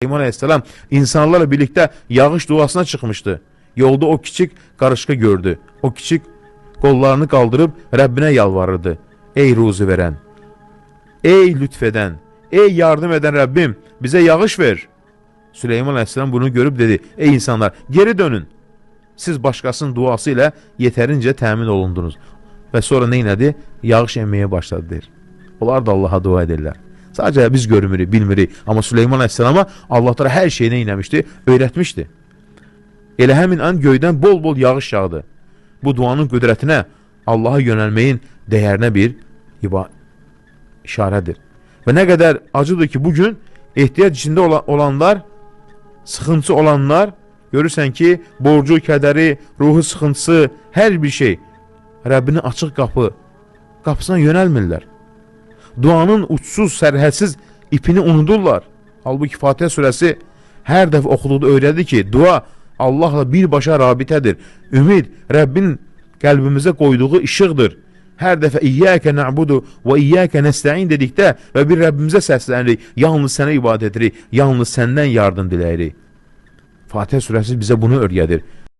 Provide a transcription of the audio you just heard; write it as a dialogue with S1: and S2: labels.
S1: Süleyman Aleyhisselam insanlarla birlikte yağış duasına çıxmışdı. Yolda o kiçik qarışqa gördü. O kiçik qollarını qaldırıb Rəbbinə yalvarırdı. Ey ruzi verən, ey lütf edən, ey yardım edən Rəbbim, bizə yağış ver. Süleyman Aleyhisselam bunu görüb dedi: Ey insanlar, geri dönün. Siz başqasının duası ilə yetərincə təmin olundunuz. Və sonra nə elədi? Yağış enməyə başladı, deyir. Onlar da Allaha dua edirlər. Sadəcə biz görmürük, bilmirik. Amma Süleyman Aleyhisselama Allah Teala hər şeyi nə eləmişdi? Öyrətmişdi. Elə həmin an göydən bol-bol yağış yağdı. Bu duanın qüdrətinə, Allaha yönəlməyin dəyərinə bir işarədir. Və nə qədər acıdır ki, bugün ehtiyac içində olanlar, sıxıntısı olanlar, görürsən ki, borcu, kədəri, ruhu sıxıntısı, hər bir şey Rəbbinin açıq qapısına yönəlmirlər. Duanın uçsuz, sərhədsiz ipini unudurlar. Halbuki Fatihə surəsi hər dəfə oxuduqda öyrədir ki, dua Allahla birbaşa rabitədir. Ümid Rəbbin qəlbimizə qoyduğu işıqdır. Hər dəfə İyyəkə nə'budu və İyyəkə nəstəin dedikdə və bir Rəbbimizə səslənirik, yalnız sənə ibadət edirik, yalnız səndən yardım diləyirik. Fatihə surəsi bizə bunu öyrədir.